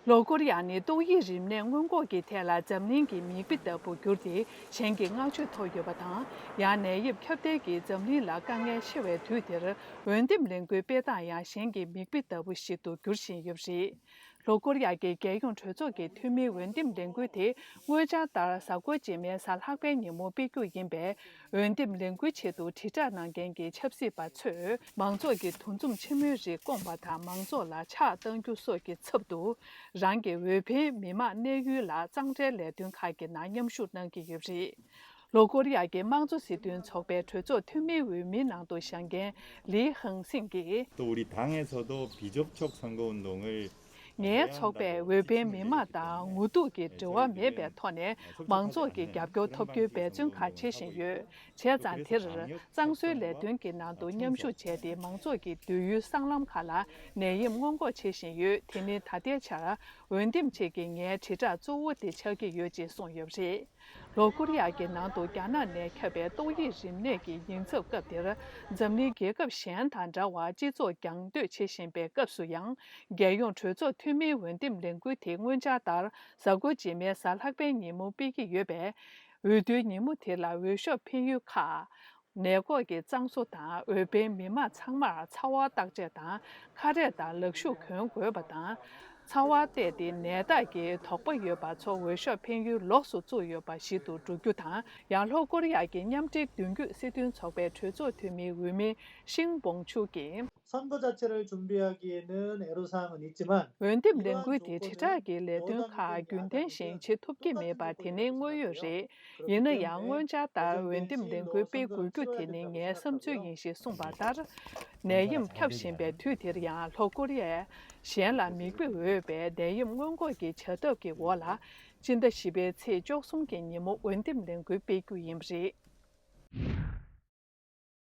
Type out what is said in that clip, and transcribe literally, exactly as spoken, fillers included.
ལྷོ་ཀོ་རི་ཡ་ནི་ཏོག་དབྱིབས་རིམས་ནད་སྔོན་འགོག་གི་ཐད་ལ་འཛམ་གླིང་གི་མིག་དཔེ་ལྟ་བུ་གྱུར་ཏེ། གཞན་གྱིས་བསྔགས་བརྗོད་ཐོབ་ཡོད་པ་དང་། ཡང་ནད་ཡམས་ཁྱབ་གདལ་གྱིས་འཛམ་གླིང་ལ་དཀའ་ངལ་ཆེ་བའི་དུས་འདིར། འོས་འདེམས་ལས་འགུལ་སྤེལ་སྟངས་ཡང་གཞན་གྱི་མིག་དཔེ་ལྟ་བུ་ཞིག་ཏུ་འགྱུར་བཞིན་ཡོད་པ་རེད། ལྷོ་ཀོ་རི་ཡ་གི་རྒྱལ་ཡོངས་གྲོས་ཚོགས་ཀྱི་འཐུས་མིའི་འོས་འདེམས་ལས་འགུལ་དེ། སྔོན་འཆར་ལྟར་གཟའ་འཁོར་རྗེས་མའི་གཟའ་ལྷག་པའི་ཉིན་མོ་སྤེལ་རྒྱུ་ཡིན་པས། འོས་འདེམས་ལས་འགུལ་ཆེད་དུ་དྲིལ་བསྒྲགས་གནང་མཁན་གྱི་ཆབ་སྲིད་པ་ཚོས། མང་ཚོགས་ཀྱིས་འདུ་འཛོམས་ཆེན་མོའི་རིགས་བསྐོང་བ་དང་། མང་ཚོགས་ལ་ཕྱག་བཏང་རྒྱུ་སོགས་ཀྱི་ཚབ་ཏུ། རང་གི་འོས་འཕེན་མི་མང་གནས་ཡུལ་ལ་གཙང་སྦྲའི་ལས་དོན་ཁག་གི་ནང་མཉམ་ཞུགས་གནང་གི་ཡོད་པ་རེད། ལྷོ་ཀོ་རི་ཡ་གི་དམངས་གཙོ་སྲིད་དོན་ཚོགས་པའི་གྲོས་ཚོགས་འཐུས་མིའི་འོས་མིའི་ནང་དུ་བཞེངས་མཁན་ལི་ཧང་སིང་གིས། 또 우리 당에서도 비접촉 선거운동을 ངའི་ཚོགས་པས་འོས་འཕེན་མི་མང་དང་ངོ་ཐུག་གི་འབྲེལ་བ་མེད་པའི་ཐོག་ནས་མང་ཚོགས་ཀྱི་རྒྱབ་སྐྱོར་ཐོབ་རྒྱུའི་འབད་བརྩོན་ཁག་བྱེད་བཞིན་ཡོད། བྱས་ཙང་། དེར་གཙང་བཟོའི་ལས་དོན་གྱི་ནང་དུ་མཉམ་ཞུགས་བྱས་ཏེ། མང་ཚོགས་ཀྱི་སྡོད་ཡུལ་སྲང་ལམ་ཁག་ལ་ནད་ཡམས་སྔོན་འགོག་བྱེད་བཞིན་ཡོད། དེ་ནི་ད་ལྟའི་ཆར་འོས་འདེམས་ཆེད་ཀྱི་ངའི་དྲིལ་བསྒྲགས་གཙོ་བོ་དེ་ཆགས་ཀྱི་ཡོད་ཅེས་གསུངས་ཡོད་པ་རེད། ལྷོ་ཀོ་རི་ཡ་གི་ནང་དུ་རྒྱ་ནག་ནས་ཁྱབ་པའི་ཏོག་དབྱིབས་རིམས་ནད་ཀྱི་ཉེན་ཚབས་སྐབས་དེར། འཛམ་གླིང་རྒྱལ་ཁབ་གཞན་དང་འདྲ་བར་སྤྱི་ཚོགས་རྒྱང་སྡོད་བྱེད་བཞིན་པའི་སྐབས་སུ་ཡང་། རྒྱལ་ཡོངས་གྲོས་ཚོགས་འཐུས་མིའི་འོས་འདེམས་ལས་འགུལ་དེ་སྔོན་འཆར་ལྟར་གཟའ་འཁོར་རྗེས་མའི་གཟའ་ལྷག་པའི་ཉིན་མོ་སྤེལ་གྱི་ཡོད་པས། འོས་བསྡུའི་ཉིན་མོ་དེ་ལ་འོས་ཤོག་འཕེན་ཡུལ་ཁག་ནད་འགོག་གི་གཙང་བཟོ་དང་། འོས་འཕེན་མི་མང་ཚང་མར་ཚ་བ་བརྟག་དཔྱད་དང་། ཁ་རས་དང་ལག་ཤུབས་གྱོན་དགོས་པ་དང་། ཚ་བ་བལྟས་ཏེ་ནད་རྟགས་ཀྱི་དོགས་པ་ཡོད་པ་ཚོ་འོས་ཤོག་འཕེན་ཡུལ་ལོགས་སུ་བཙུགས་ཡོད་པ་ཞིག་ཏུ་འགྲོ་རྒྱུ་དང་། ཡང་ལྷོ་ཀོ་རི་ཡ་གི་མཉམ་འབྲེལ་མདུན་སྐྱོད་སྲིད་དོན་ཚོགས་པའི་གྲོས་ཚོགས་འཐུས་མིའི་འོས་མི་ཤིང་བོང་ཆུ་གིས། 선거 자체를 준비하기에는 애로사항은 있지만 འོས་འདེམས་ལས་འགུལ་དེ་དྲིལ་བསྒྲགས་ཀྱི་ལས་དོན་ཁག་རྒྱུན་ལྡན་བཞིན་བྱེད་ཐུབ་ཀྱི་མེད་པ་དེ་ནི་དངོས་ཡོད་རེད། ཡིན་ན་ཡང་། སྔོན་འཆར་ལྟར་འོས་འདེམས་ལས་འགུལ་སྤེལ་དགོས་རྒྱུ་དེ་ནི་ངའི་བསམ་ཚུལ་ཡིན་ཞེས་གསུངས་པ་ལྟར། ནད་ཡམས་ཁྱབ་བཞིན་པའི་དུས་དེར་ཡང་ལྷོ་ཀོ་རི་ཡས་གཞན་ལ་མིག་དཔེ་འོས་པའི་ནད་ཡམས་སྔོན་འགོག་གི་བྱ་ཐབས་ཀྱི་འོག་ལ། སྤྱི་ཟླ་བཞི་པའི་ཚེས་བཅུ་གསུམ་གྱི་ཉིན་མོ་འོས་འདེམས་ལས་འགུལ་སྤེལ་རྒྱུ་ཡིན་པ་རེད།